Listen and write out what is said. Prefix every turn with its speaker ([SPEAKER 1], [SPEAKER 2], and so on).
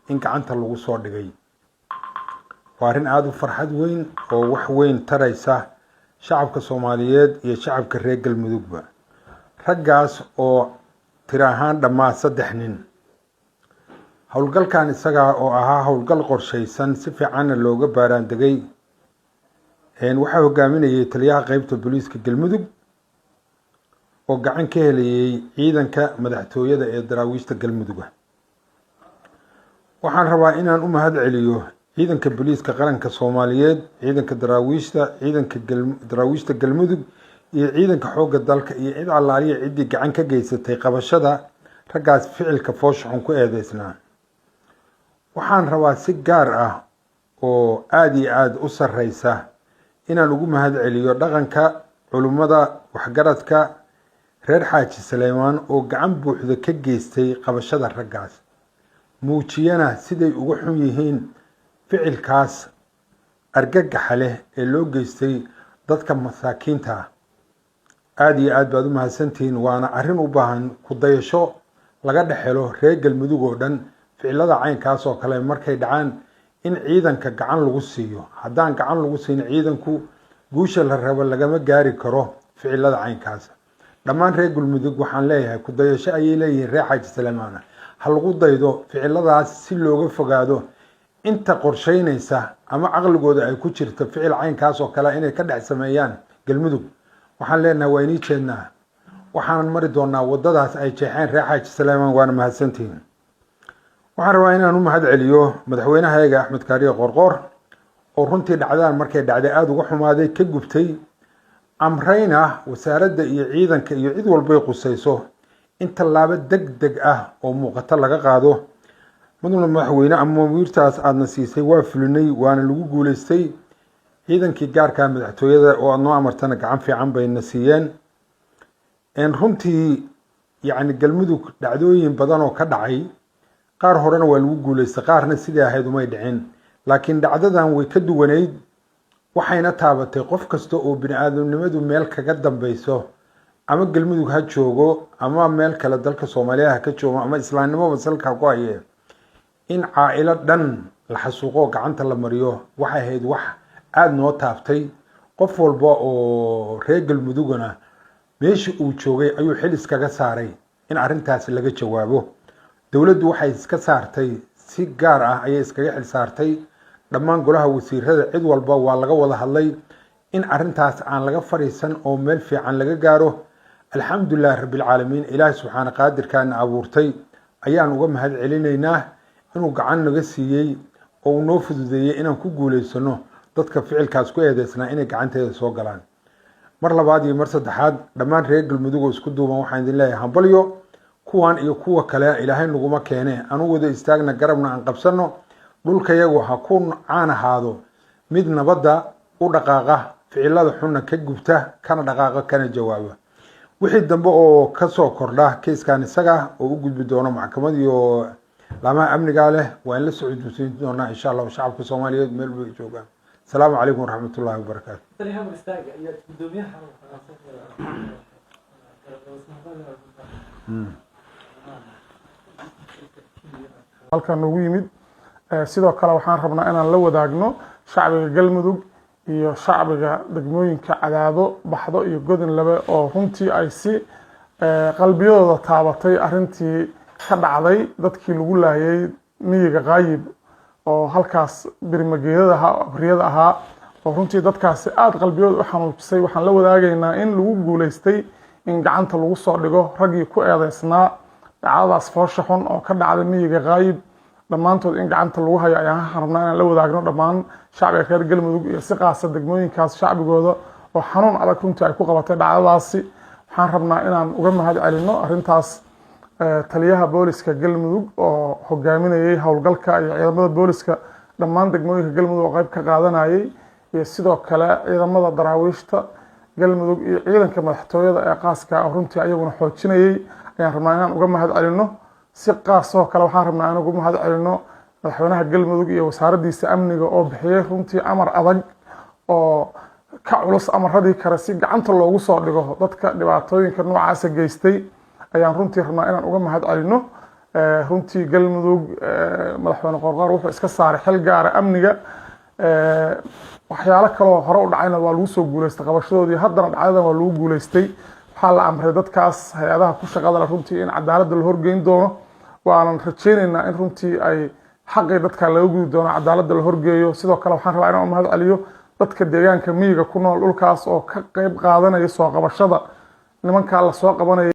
[SPEAKER 1] In gacanta lagu soo dhigay waa arrin aada u farxad weyn oo wax weyn taraysa shacabka Soomaaliyeed iyo shacabka reer Galmudugba. Raggaas oo tiro ahaan dhammaa saddex nin, howlgalkan isagaa oo ahaa howlgal qorshaysan, si fiicanna looga baaraan degay, waxaa hogaaminayay taliyaha qeybta booliiska Galmudug oo gacan ka helayay ciidanka madaxtooyada ee Daraawiishta Galmuduga. Waxaan rabaa inaan u mahad celiyo ciidanka booliiska qaranka Soomaaliyeed, ciidanka Daraawiishta, ciidanka Daraawiishta Galmudug iyo ciidanka xoogga dalka iyo cid allaaliya ciddii gacan ka geysatay qabashada raggaas ficilka foosha xun ku eedeysnaa. Waxaan rabaa si gaar ah oo aada iyo aada u sarreysa inaan ugu mahad celiyo dhaqanka, culummada, waxgaradka reer Xaaji Saleymaan oo gacan buuxda ka geystay qabashada raggaas, muujiyana siday uga xun yihiin ficilkaas argagaxa leh ee loo geystay dadka masaakiinta ah. Aada iyo aad baad u mahadsantihiin, waana arrin u baahan ku dayasho laga dhex helo reer Galmudug oo dhan. Ficilada caynkaas oo kale markay dhacaan in ciidanka gacan lagu siiyo. Haddaan gacan lagu siin ciidanku, guusha la rabo lagama gaari karo ficilada caynkaas. Dhammaan reer Galmudug waxaan leeyahay, ku dayasho ayay leeyihiin reer Xaaji Salamaana, ha lagu daydo ficiladaas si looga fogaado inta qorsheynaysa ama caqligooda ay ku jirto ficil caynkaas oo kale inay ka dhex sameeyaan Galmudug. Waxaan leenahay, waa inii jeednaa, waxaanan mari doonaa waddadaas ay jeexeen reer Xaaji Saleymaan, waana mahadsantihiin. Waxaan rabaa inaan u mahad celiyo madaxweynahayaga Axmed Kaariye Qoorqoor oo runtii dhacdaan markay dhacday aada uga xumaaday, ka gubtay, amrayna wasaaradda iyo ciidanka iyo cid walbay qusayso in tallaabo deg deg ah oo muuqato laga qaado. Mudane madaxweyne, amawiirtaas aadna siisay waa fulinay, waana lagu guuleystay. Ciidankii gaarka madaxtooyada oo aad noo amartana gacan fiican bayna siiyeen. Runtii, yacni, Galmudug dhacdooyin badan oo ka dhacay, qaar horena waa lagu guuleystay, qaarna sidii ahayd umay dhicin, laakiin dhacdadan way ka duwanayd, waxayna taabatay qof kasta oo bini aadamnimadu meel kaga dambeyso, ama Galmudug ha joogo ama meel kale dalka Soomaaliya ha ka joogo ama islaamnimoba salka ku hayee. In caa'ilo dhan la xasuuqo, gacanta la mariyo, waxay ahayd wax aada noo taabtay. Qof walba oo reer Galmudugana meeshii uu joogay ayuu xil iskaga saaray in arrintaasi laga jawaabo. Dowladdu waxay iska saartay, si gaar ah ayay iskaga xil saartay, dhammaan golaha wasiirada, cid walba waa laga wada hadlay in arrintaas aan laga fadhiisan oo meel fiican laga gaaro. Alxamdulilahi rabbilcaalamiin, Ilaahi subxaana qaadirkaana abuurtay ayaan uga mahad celinaynaa inuu gacan naga siiyey oo uu noo fududeeyey inaan ku guuleysano dadka ficilkaas ku eedeysnaa inay gacanteeda soo galaan. Mar labaad iyo mar saddexaad, dhammaan reer Galmudug oo isku duuban waxaan idin leeyahay hambalyo. Kuwan iyo kuwa kale Ilaahay naguma keene, anu wada istaagna, garabna aan qabsano. Dhulkayagu ha ku caan ahaado mid nabadda u dhaqaaqa, ficilada xunna ka gubta, kana dhaqaaqa, kana jawaaba. Wixii dambe oo kasoo kordha keyskan isaga oo u gudbi doono maxkamad iyo laamaha amnigaa leh, waa in la socodsiin doonaa, insha Allahu, shacabka Soomaaliyeed meel bay joogaan. Asalaamu calaykum waraxmat ullahi wabarakaatu.
[SPEAKER 2] Taliyaha istaaga iyo gudoomiyaha.
[SPEAKER 3] Halkan noogu yimid. Sidoo kale waxaan rabnaa inaan la wadaagno shacbiga Galmudug iyo shacbiga degmooyinka Cadaado, Baxdo iyo Godin Labe oo runtii ay si qalbiyadooda taabatay arrintii ka dhacday dadkii lagu laayay miyiga Qaayib oo halkaas birmageedada ahaa, abriyada ahaa, oo runtii dadkaasi aada qalbiyadooda u xanuujisay. Waxaan la wadaagaynaa in lagu guuleystay in gacanta lagu soo dhigo raggii ku eedeysnaa dhacdadaas foosha xun oo ka dhacday miyiga Qaayib. Dhammaantood in gacanta lagu hayo ayaan rabnaa inaan la wadaagno dhammaan shacbiga reer Galmudug iyo si qaasa degmooyinkaas shacbigooda oo xanuun adag runtii ay ku qabatay dhacdadaasi. Waxaan rabnaa inaan uga mahad celinno arrintaas taliyaha booliska Galmudug oo hogaaminayay howlgalka iyo ciidamada booliska dhammaan degmooyinka Galmudug oo qayb ka qaadanayay, iyo sidoo kale ciidamada Daraawiishta Galmudug iyo ciidanka madaxtooyada ee qaaska oo runtii ayaguna xoojinayay ayaan rabnaa inaan uga mahad celinno. Si qaasoo kale waxaan rabnaa inaan uga mahad celinno madaxweynaha Galmudug iyo wasaaraddiisa amniga oo bixiyey runtii amar adag oo ka culus amaradii kale si gacanta loogu soo dhigo dadka dhibaatooyinka noocaasa geystay ayaan runtii rabnaa inaan uga mahad celinno. Runtii Galmudug Madaxweyne Qorqor wuxuu iska saaray xil gaara amniga. Waxyaalo kaloo hore u dhacayna waa lagu soo guuleystay qabashadoodii, haddana dhacdadan waa lagu guuleystay. Waxaa la amray dadkaas hay-adaha ku shaqada leh runtii in cadaaladda la horgeyn doono, waanan rajaynaynaa in runtii ay xaqii dadka laga gudi doono, cadaaladda la horgeeyo. Sidoo kale waxaan rabaa inaan u mahad celiyo dadka deegaanka miyiga ku nool dhulkaas oo ka qeyb qaadanaya soo qabashada nimankaa la soo qabanaya.